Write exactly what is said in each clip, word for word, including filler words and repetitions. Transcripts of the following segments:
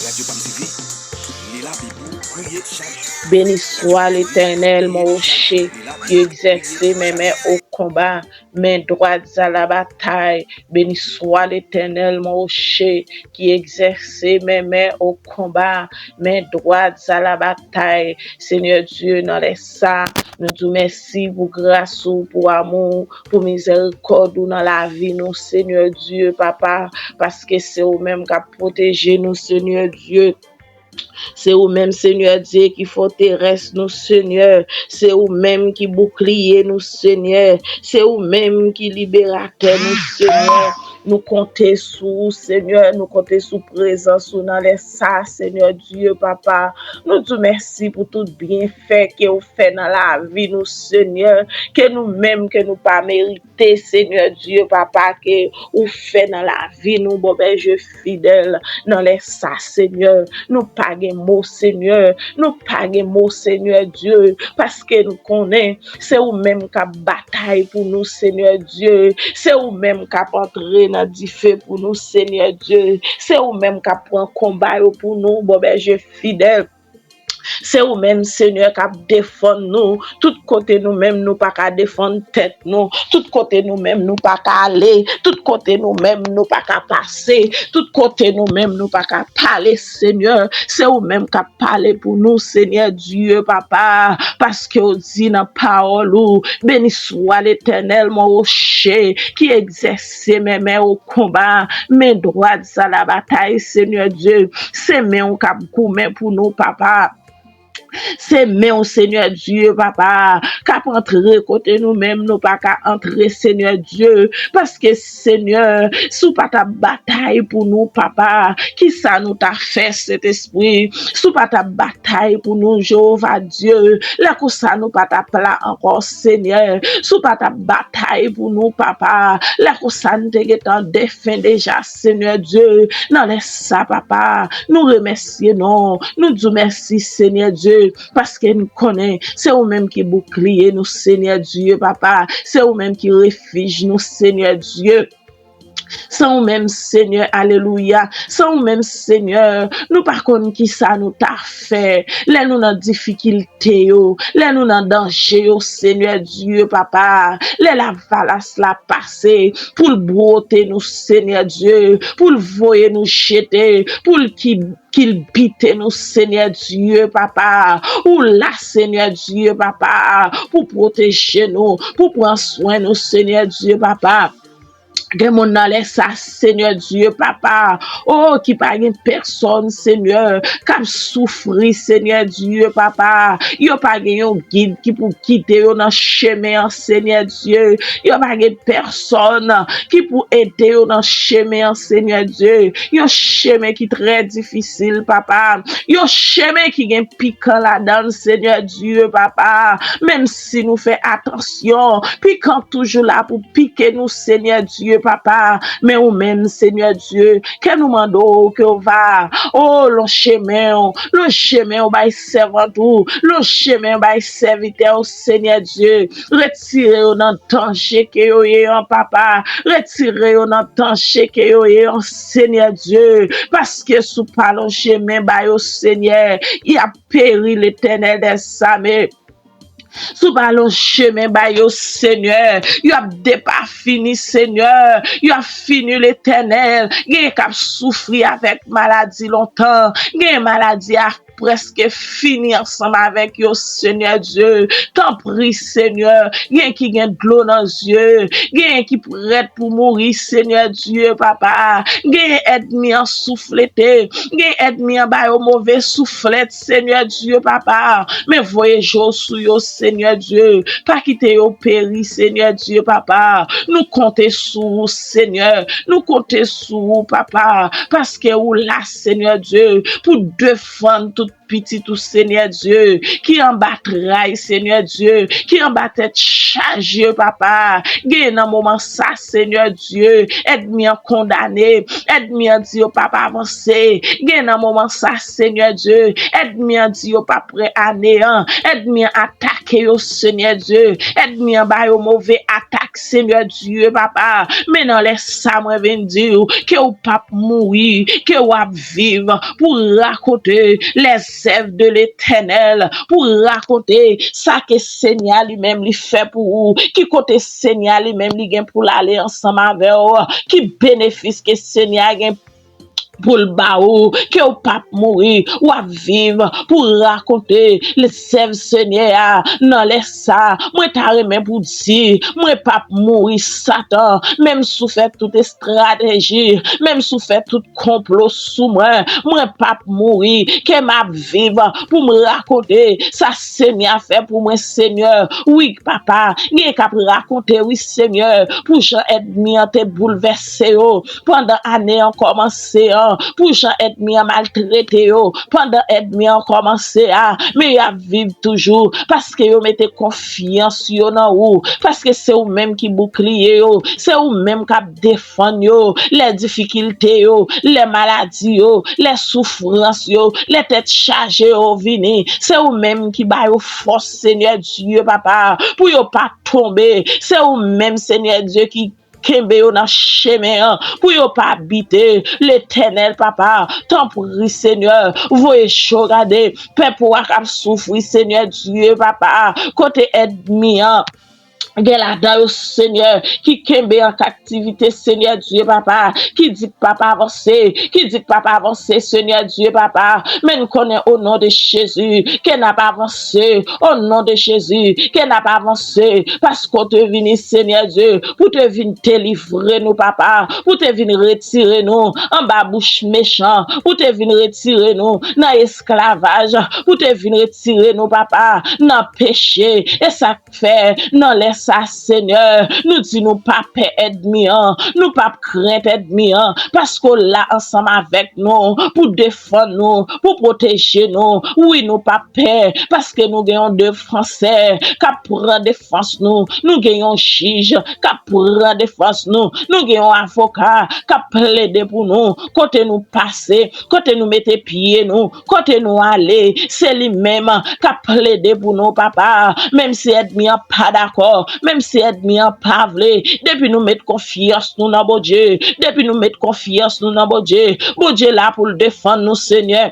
Radyo Pam T V, li la, Bibou, priye chak jou. Beni swa Letènèl, mon rocher, qui exerce mes mains au combat, main droite à la bataille. Beni swa Letènèl, mon rocher, qui exerce mes mains au combat, main droite à la bataille. Senyè Dye, nan lè sa, nou di w mèsi pou gras ou, pou amou, pou mizèrikòd ou nan lavi nou, Senyè Dye, Papa, paske se ou menm k ap pwoteje nou, Senyè Dye. Se ou menm, Senyè Dye, ki fòterès nou, Senyè. Se ou menm ki boukliye nou, Senyè. Se ou menm ki liberatè nou, Senyè. Nou konte sou ou, Senyè. Nou konte sou prezans ou nan lè sa, Senyè Dye, Papa. Nou di w mèsi pou tout byenfè ke w fè nan lavi nou, Senyè. Ke nou menm, ke nou pa merite, Senyè Dye, Papa, ke ou fè nan lavi nou, Bon Bèje fidèl, nan lè sa, Senyè. Nou pa gen mo, Senyè. Nou pa gen mo, Senyè Dye, paske nou konnen se ou menm k ap batay pou nou, Senyè Dye. Se ou menm k ap antre nan dife pou nou, Senyè Dye. Se ou menm k ap pran konba yo pou nou, Bon Bèje fidèl. Se ou menm, Senyè, k ap defann nou. Tout kote nou menm, nou pa ka defann tèt nou. Tout kote nou menm, nou pa ka ale. Tout kote nou menm, nou pa ka pase. Tout kote nou menm, nou pa ka pale, Senyè. Se ou menm k ap pale pou nou, Senyè Dye, Papa. Paske w di nan pawòl ou, Béni soit l'Éternel, mon rocher, qui exerce mes mains au combat, main droite à la bataille, Senyè Dye. Se men w k ap goumen pou nou, Papa. Se men w, Senyè Dye, Papa, k ap antre kote nou menm nou pa ka antre, Senyè Dye. Paske, Senyè, si w pa t ap batay pou nou, Papa, kisa nou ta fè, Sentespri? Si w pa t ap batay pou nou, Jewova Dye, lè konsa nou pa t ap la ankò, Senyè. Si w pa t ap batay pou nou, Papa, lè konsa n te gentan defen deja, Senyè Dye. Nan lè sa, Papa, nou remèsye non. Nou di w mèsi, Senyè Dye, paske n konnen se ou menm ki boukliye nou, Senyè Dye, Papa. Se ou menm ki refij nou, Senyè Dye. San ou menm, Senyè, alelouya. San ou menm, Senyè, nou pa konn kisa nou ta fè. Lè nou nan difikilte yo, lè nou nan danje yo, Senyè Dye, Papa, lè lavalas la pase pou l bwote nou, Senyè Dye, pou l voye nou jete, pou l ki kilbite nou, Senyè Dye, Papa. Ou la, Senyè Dye, Papa, pou pwoteje nou, pou pran swen nou, Senyè Dye, Papa. Gen moun nan lè sa, Senyè Dye, Papa, o, ki pa gen pèsòn, Senyè, k ap soufri, Senyè Dye, Papa. Yo pa gen yon gid ki pou gide yo nan chemen an, Senyè Dye. Yo pa gen pèsòn ki pou ede yo nan chemen an, Senyè Dye. Yon chemen ki trè difisil, Papa. Yon chemen ki gen pikan ladan l, Senyè Dye, Papa. Menm si nou fè atansyon, pikan toujou la pou pike nou, Senyè Dye, Papa. Men ou menm, Senyè Dye, ke nou mande w ke w va, o, lonje men w, lonje men w bay sèvant ou, lonje men w bay sèvitè w, Senyè Dye. Retire yo nan danje ke yo ye an, Papa. Retire yo nan danje ke yo ye an, Senyè Dye. Paske si w pa lonje men ba yo, Senyè, y ap peri, Letènèl dèzame. Si w pa lonje men ba yo, Senyè, y ap depafini, Senyè. Y ap fini, Letènèl. Genyen k ap soufri avèk maladi lontan. Genyen maladi a prèske fini ansanm avèk yo, Senyè Dye. Tanpri, Senyè, gen ki gen dlo nan zye, gen ki prèt pou mouri, Senyè Dye, Papa. Gen ènmi an souflete, gen ènmi an ba yo move souflèt, Senyè Dye, Papa. Men voye je w sou yo, Senyè Dye. Pa kite yo peri, Senyè Dye, Papa. Nou konte sou ou, Senyè. Nou konte sou ou, Papa. Paske ou la, Senyè Dye, pou defann tout pitit ou, Senyè Dye, ki anba tray, Senyè Dye, ki anba tèt chaje, Papa. Gen nan moman sa, Senyè Dye, ènmi an kondane, ènmi an di yo p ap avanse. Gen nan moman sa, Senyè Dye, ènmi an di yo p ap prè a neyan, ènmi an atake atake yo, Senyè Dye. Ènmi an ba yo move atak, Senyè Dye, papa. Men nan lè sa, mwen vin di w ke w p ap mouri, ke w ap viv pou rakonte lèzèv de Letènèl, pou rakonte sa ke Senyè a li menm li fè pou ou, ki kote Senyè a li menm li gen pou l ale ansanm avè w, ki benefis ke Senyè a gen pou l ba ou, ke w p ap mouri, w ap viv pou rakonte lèzèv Senyè a. Nan lè sa, mwen ta renmen pou di, mwen p ap mouri, Satan, menm si w fè tout estrateji, menm si w fè tout konplo sou mwen, mwen p ap mouri, ke m ap viv pou m rakonte sa Senyè a fè pou mwen, Senyè. Wi, papa, gen k ap rakonte, wi, Senyè, pou jan ènmi an te boulvèse yo pandan ane an kòmanse an, pou jan ènmi an maltrete yo pandan ènmi an kòmanse a, men y ap viv toujou, paske yo mete konfyans yo nan ou, paske se ou menm ki boukliye yo, se ou menm k ap defann yo, lè difikilte yo, lè maladi yo, lè soufrans yo, lè tèt chaje yo vini, se ou menm ki ba yo fòs, Senyè Dye, papa, pou yo pa tonbe, se ou menm, Senyè Dye, ki kenbe yo nan chemen an, pou yo pa bite. Letènèl, papa, tanpri, Senyè, voye cho gade pèp ou a k ap soufri, Senyè Dye, papa, kote ènmi an gen ladan yo, Senyè, ki kenbe an kaptivite, Senyè Dye, papa, ki di k p ap avanse, ki di k p ap avanse, Senyè Dye, papa, men n konnen, o non de Jezi, ke n ap avanse, o non de Jezi, ke n ap avanse, paske w te vini, Senyè Dye, pou te vin delivre nou, papa, pou te vin retire nou anba bouch mechan, pou te vin retire nou nan esklavaj, pou te vin retire nou, papa, nan peche. E sa k fè, nan lè sa, Senyè, nou di nou pa pè ènmi an, nou p ap krent ènmi an, paske w la ansanm avèk nou pou defann nou, pou pwoteje nou. Wi, nou p ap pè, paske nou gen yon defansè k ap pran defans nou, nou gen yon jij k ap pran defans nou, nou gen yon avoka k ap plede pou nou, kote nou pase, kote nou mete pye nou, kote nou ale, se li menm k ap plede pou nou, papa. Menm si ènmi an pa dakò, menm si ènmi an pa vle, depi nou met konfyans nou nan Bondye, depi nou met konfyans nou nan Bondye, Bondye la pou l defann nou, Senyè.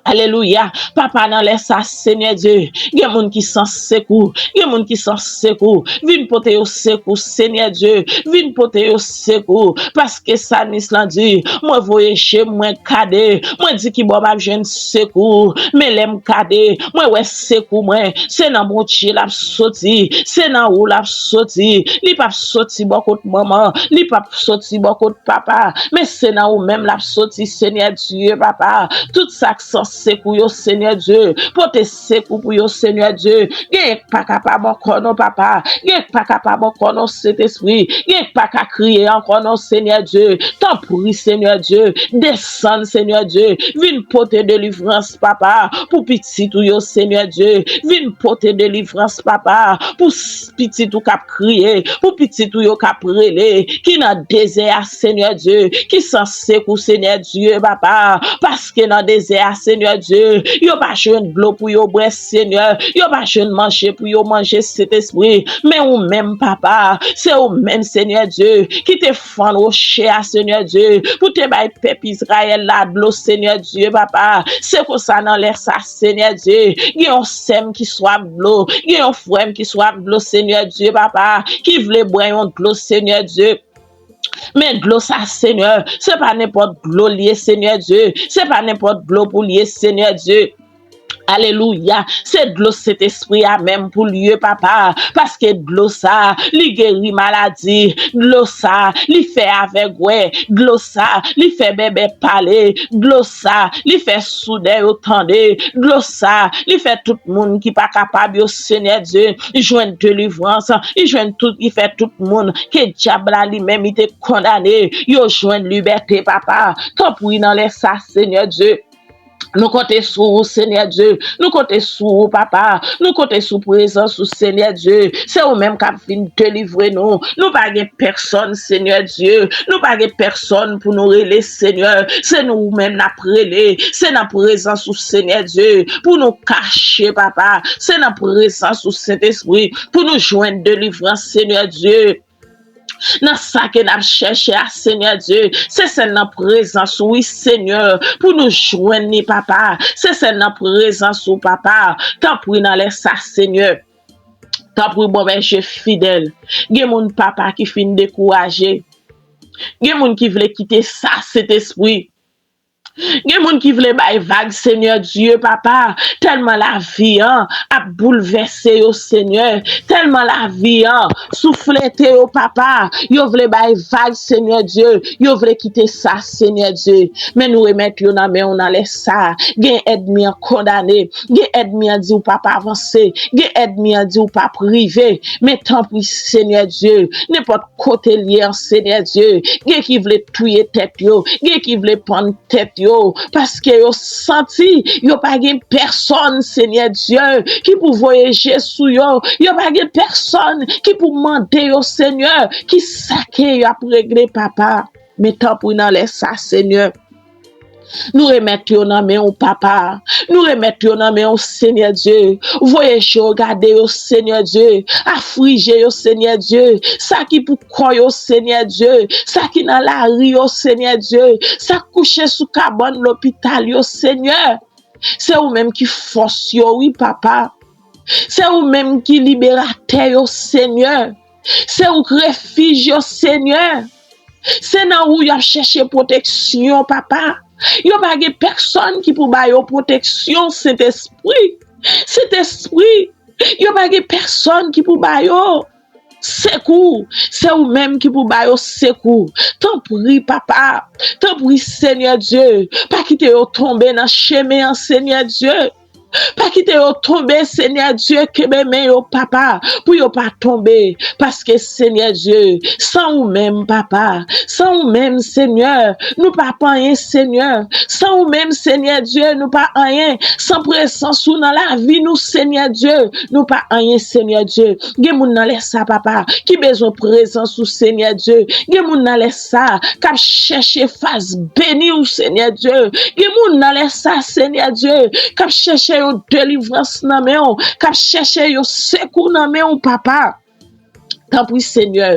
Alelouya. Papa, nan lè sa, Senyè Dye, gen moun ki san sekou, gen moun ki san sekou. Vin pote yo sekou, Senyè Dye. Vin pote yo sekou. Paske salmis lan di, mwen voye je m, mwen gade, mwen di ki bò m ap jwenn sekou. Men lè m gade, mwen wè sekou mwen, se nan Bondye l ap soti, se nan ou l ap soti. Li p ap soti bò kot manman, li p ap soti bò kot papa, men se nan ou menm l ap soti, Senyè Dye, papa. Tout sa k san sekou yo, Senyè Dye, pote sekou pou yo, Senyè Dye. Gen k pa kapab ankò non, papa. Gen k pa kapab ankò non, Sentespri. Gen k pa ka kriye ankò non, Senyè Dye. Tanpri, Senyè Dye, desann, Senyè Dye. Vin pote delivrans, papa, pou pitit ou yo, Senyè Dye. Vin pote delivrans, papa, pou s- pitit ou k ap kriye, pou pitit ou yo k ap rele, ki nan dezè a, Senyè Dye, ki san sekou, Senyè Dye, papa, paske nan dezè a, Senyè Dye, yo pa jwenn dlo pou yo bwè, Senyè, yo pa jwenn manje pou yo manje, Sentespri, men ou menm, papa, se ou menm, Senyè Dye, ki te fann woche a, Senyè Dye, pou te bay pèp Izrayèl la dlo, Senyè Dye, papa, se konsa nan lè sa, Senyè Dye, gen yon sè m ki swaf dlo, gen yon frè m ki swaf dlo, Senyè Dye, papa, ki vle bwè yon dlo, Senyè Dye. Men dlo sa, Senyè, se pa nenpòt dlo l ye, Senyè Dye. Se pa nenpòt dlo pou l ye, Senyè Dye. Alelouya. Se dlo Sentespri a menm pou l ye, papa. Paske dlo sa, li geri maladi. Dlo sa, li fè avèg wè. Dlo sa, li fè bèbè pale. Dlo sa, li fè soudè yo tande. Dlo sa, li fè tout moun ki pa kapab yo, Senyè Dye, jwenn delivrans. Li jwenn tout, li fè tout moun ke dyab la li menm li te kondane, yo jwenn libète, papa. Tanpri nan lè sa, Senyè Dye. Nou konte sou ou, Senyè Dye. Nou konte sou ou, Papa. Nou konte sou prezans ou, Senyè Dye. Se ou menm k ap vin delivre nou. Nou pa gen pèsonn, Senyè Dye. Nou pa gen pèsonn pou nou rele, Senyè. Se nou ou menm n ap rele. Se nan prezans ou, Senyè Dye, pou nou kache, Papa. Se nan prezans ou, Sentespri, pou nou jwenn delivrans, Senyè Dye. Nan sa ke n ap chèche a, Senyè Dye, se sèl nan prezans ou, wi, Senyè, pou nou jwenn ni, Papa. Se sèl nan prezans ou, Papa. Tanpri, nan lè sa, Senyè. Tanpri, bon bèje fidèl. Gen moun, Papa, ki fin dekouraje. Gen moun ki vle kite sa, Sentespri. Gen moun ki vle bay vag, Senyè Dye, Papa, tèlman lavi an ap boulvèse yo, Senyè, tèlman lavi an souflete yo, Papa, yo vle bay vag, Senyè Dye, yo vle kite sa, Senyè Dye. Men nou remèt yo nan men w nan lè sa. Gen ènmi an kondane, gen ènmi an di w p ap avanse, gen ènmi an di w p ap rive. Men tanpri, Senyè Dye, nenpòt kote l ye an, Senyè Dye, gen ki vle touye tèt yo, gen ki vle pann tèt yo, paske yo santi yo pa gen pèsonn, Senyè Dye, ki pou voye je sou yo. Yo pa gen pèsonn ki pou mande yo, Senyè, ki sa ke y ap regle, Papa. Men tanpri, nan lè sa, Senyè, nou remèt yo nan men w, Papa. Nou remèt yo nan men w, Senyè Dye. Voye je w gade yo, Senyè Dye. Aflije yo, Senyè Dye. Sa ki pou kò yo, Senyè Dye. Sa ki nan lari yo, Senyè Dye. Sa k kouche sou kabann lopital yo, Senyè. Se ou menm ki fòs yo, wi, Papa. Se ou menm ki liberatè yo, Senyè. Se ou k refij yo, Senyè. Se nan ou y ap chèche pwoteksyon, Papa. Yo pa gen pèsonn ki pou ba yo pwoteksyon, Sentespri. Sentespri, yo pa gen pèsonn ki pou ba yo sekou. Se ou menm ki pou ba yo sekou. Tanpri, Papa. Tanpri, Senyè Dye. Pa kite yo tonbe nan chemen an, Senyè Dye. Pa kite yo tonbe, Senyè Dye, kenbe men yo, Papa, pou yo pa tonbe. Paske, Senyè Dye, san ou menm, Papa, san ou menm, Senyè, nou pa p anyen, Senyè. San ou menm, Senyè Dye, nou pa anyen. San prezans ou nan lavi nou, Senyè Dye, nou pa anyen, Senyè Dye. Gen moun nan lè sa, Papa, ki bezwen prezans ou, Senyè Dye. Gen moun nan lè sa k ap chèche fas beni w, Senyè Dye. Gen moun nan lè sa, Senyè Dye, k ap chèche yon delivrans nan men w, k ap chèche yon sekou nan men w, Papa. Tanpri, Senyè,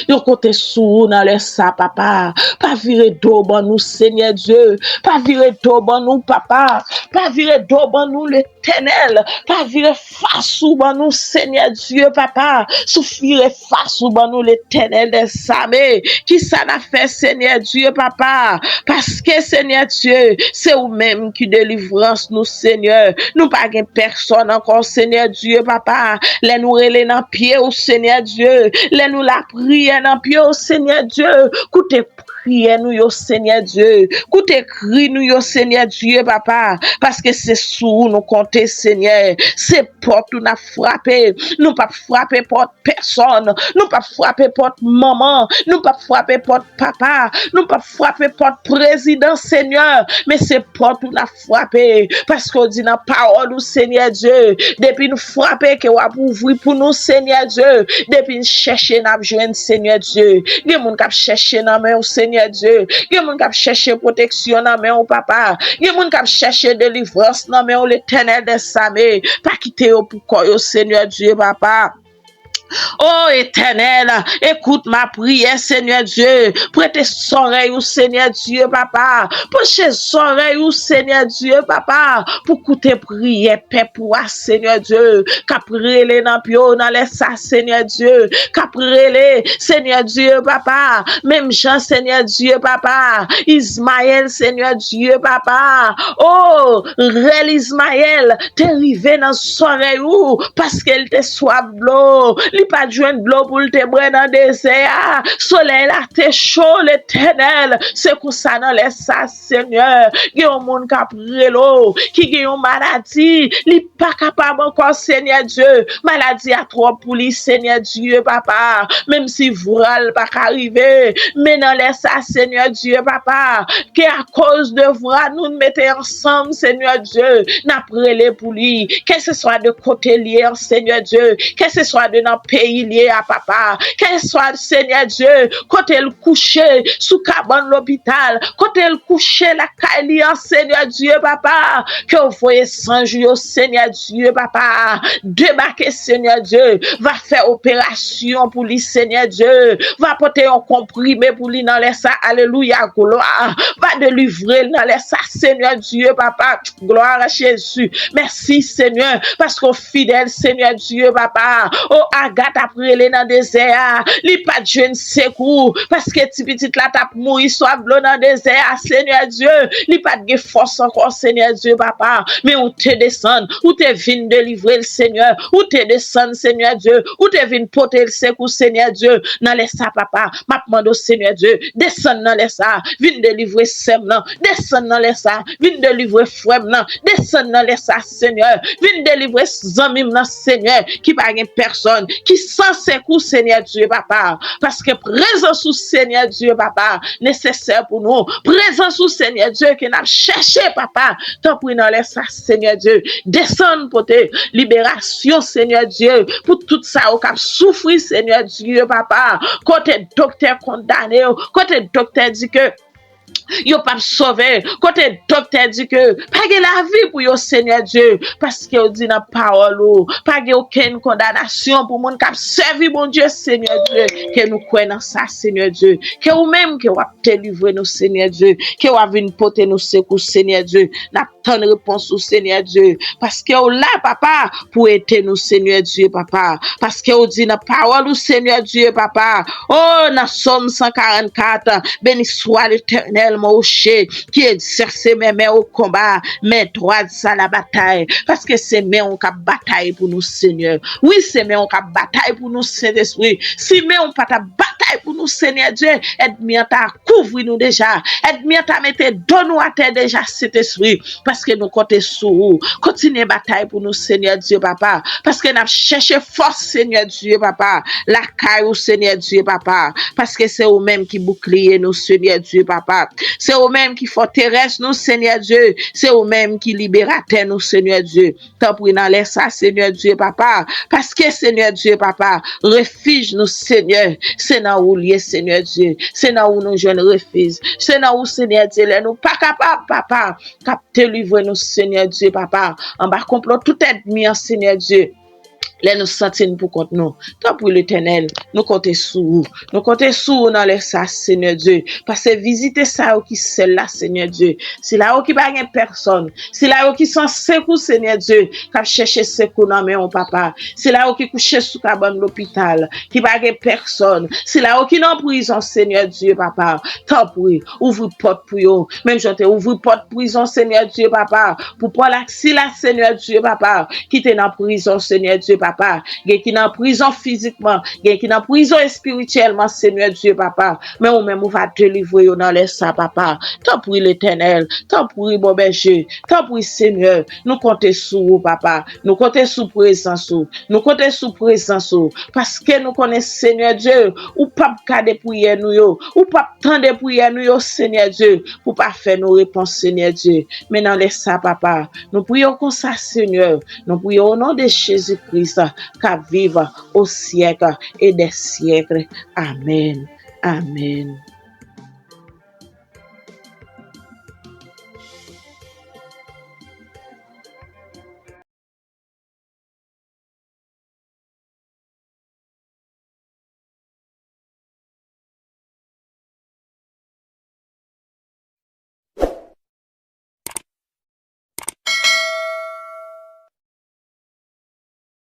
yo konte sou ou nan lè sa, Papa. Pa vire do w ban nou, Senyè Dye. Pa vire do w ban nou, Papa. Pa vire do w ban nou, Letènèl. Pa vire fas ou ban nou, Senyè Dye, Papa. Sou vire fas ou ban nou, Letènèl dèzame. Kisa n ap fè, Senyè Dye, Papa? Paske, Senyè Dye, se ou menm ki delivrans nou, Senyè. Nou pa gen pèsonn ankò, Senyè Dye, Papa. Lè nou rele nan pye w, Senyè Dye, lè nou lapriyè nan pye w, Senyè Dye, koute priyè nou yo, Senyè Dye. Koute kri nou yo, Senyè Dye, Papa. Paske se sou ou nou konte, Senyè. Se pòt ou n ap frape. Nou p ap frape pòt pèsonn. Nou p ap frape pòt manman. Nou p ap frape pòt papa. Nou p ap frape pòt prezidan, Senyè. Men se pòt ou n ap frape. Paske w di nan pawòl ou, Senyè Dye, depi n frape, ke w ap ouvri pou nou, Senyè Dye. Depi n chèche, n ap jwenn, Senyè Dye. Gen moun k ap chèche nan men w, Senyè Dye. Gen moun k ap chèche pwoteksyon nan men w, Papa. Gen moun k ap chèche delivrans nan men w, Letènèl dèzame. Pa kite yo pou kò yo, Senyè Dye, Papa. O Etènèl, écoute ma prière, Senyè Dye. Prete zòrèy ou, Senyè Dye, Papa. Panche zòrèy ou, Senyè Dye, Papa, pou koute priyè pèp ou a, Senyè Dye, k ap rele nan pye w nan lè sa, Senyè Dye, k ap rele, Senyè Dye, Papa, menm jan, Senyè Dye, Papa, Izmayèl, Senyè Dye, Papa, o, rèl Izmayèl te rive nan zòrèy ou, paske l te swaf dlo, li Li pa t jwenn dlo pou l te bwè nan dezè a. Solèy la te cho, Letènèl. Se konsa nan lè sa, Senyè, gen yon moun k ap rele w, ki gen yon maladi. Li pa kapab ankò, Senyè Dye. Maladi a twòp pou li, Senyè Dye, papa. Menm si vwa l pa ka rive. Men nan lè sa, Senyè Dye, papa, ke akoz de vwa nou mete ansanm, Senyè Dye, n ap rele pou li. Kèlseswa de kote l ye, Senyè Dye, kèlseswa de nan peyi l ye a, papa, kèlseswa, Senyè Dye, kote l kouche, sou kabann lopital, kote l kouche lakay li an, Senyè Dye, papa, ke w voye zanj ou yo, Senyè Dye, papa, debake, Senyè Dye, va fè operasyon pou li, Senyè Dye, va pote yon konprime pou li nan lè sa, alelouya, glwa, va delivre l nan lè sa, Senyè Dye, papa, glwa a Jezi, mèsi, Senyè, paske w fidèl, Senyè Dye, papa, o Agat ap rele nan dezè a, li pa t jwenn sekou, paske ti pitit la t ap mouri swaf dlo nan dezè a, Senyè Dye, li pa t gen fòs ankò, Senyè Dye, papa, men ou te desann, ou te vin delivre l, Senyè, ou te desann, Senyè Dye, ou te vin pote l sekou, Senyè Dye, nan lè sa, papa, m ap mande w, Senyè Dye, desann nan lè sa, vin delivre sè m nan, desann nan lè sa, vin delivre frè m nan, desann nan lè sa, Senyè, vin delivre zanmi m nan, Senyè, ki pa gen pèsòn, ki san sekou, Senyè Dye, papa, paske prezans ou, Senyè Dye, papa, nesesè pou nou, prezans ou, Senyè Dye, ke n ap chèche, papa, tanpri nan lè sa, Senyè Dye, desann pote liberasyon, Senyè Dye, pou tout sa yo k ap soufri, Senyè Dye, papa, kote doktè kondane yo, kote doktè di ke yo p ap sove, kote doktè di ke pa gen lavi pou yo, Senyè Dye, paske w di nan pawòl ou, pa gen okenn kondanasyon pou moun k ap sèvi Bondye, Senyè Dye, ke nou kwè nan sa, Senyè Dye, ke ou menm ke w ap delivre nou, Senyè Dye, ke w ap vin pote nou sekou, Senyè Dye, n ap tann repons ou, Senyè Dye, paske w la, papa, pou ede nou, Senyè Dye, papa, paske w di nan pawòl ou, Senyè Dye, papa, o, nan Sòm san karannkat, beni swa Letènèl, mon rocher, qui exerce mes mains au combat, main droite à la bataille, paske se men w k ap batay pou nou, Senyè. Wi, se men w k ap batay pou nou, Sentespri. Si men w pa t ap batay pou nou, Senyè Dye, ènmi an ta kouvri nou deja. Ènmi an ta mete do nou atè deja, Sentespri. Paske nou konte sou ou. Kontinye batay pou nou, Senyè Dye, papa. Paske n ap chèche fòs, Senyè Dye, papa. Lakay ou, Senyè Dye, papa. Paske se ou menm ki boukliye nou, Senyè Dye, papa. Se ou menm ki fòterès nou, Senyè Dye. Se ou menm ki liberatè nou, Senyè Dye. Tanpri nan lè sa, Senyè Dye, papa. Paske, Senyè Dye, papa, refij nou, Senyè, se nan ou l ye, Senyè Dye. Se nan ou nou jwenn refij. Se nan ou, Senyè Dye, lè nou pa kapab, papa, k ap delivre nou, Senyè Dye, papa, anba konplo tout ènmi an, Senyè Dye. Lè nou santi n pou kont nou, tanpri, Letènèl, nou konte sou ou. Nou konte sou ou nan lè sa, Senyè Dye. Pase vizite sa yo ki sèl la, Senyè Dye. Sila yo ki pa gen pèsòn. Sila yo ki san sekou, Senyè Dye, k ap chèche sekou nan men w, papa. Sila yo ki kouche sou kabann lopital, ki pa gen pèsòn. Sila yo ki nan prizon, Senyè Dye, papa. Tanpri, ouvri pòt pou yo. Menm jan w te ouvri pòt prizon, Senyè Dye, papa, pou Pòl ak Sila, Senyè Dye, papa, ki te nan prizon, Senyè Dye, papa. Gen ki nan prizon fizikman, gen ki nan prizon espirityèlman, Senyè Dye, papa. Men ou menm, ou va delivre yo nan lè sa, papa. Tanpri, Letènèl. Tanpri, bon bèje. Tanpri, Senyè. Nou konte sou ou, papa. Nou konte sou prezans ou. Nou konte sou prezans ou. Paske nou konnen, Senyè Dye, ou p ap gade priyè nou yo. Ou p ap tande priyè nou yo, Senyè Dye, pou pa fè nou repons, Senyè Dye. Men nan lè sa, papa, nou priye w konsa, Senyè. Nou priye w o non de Jezi Kris, k ap viv o syèk e dè syèk. Amèn. Amèn.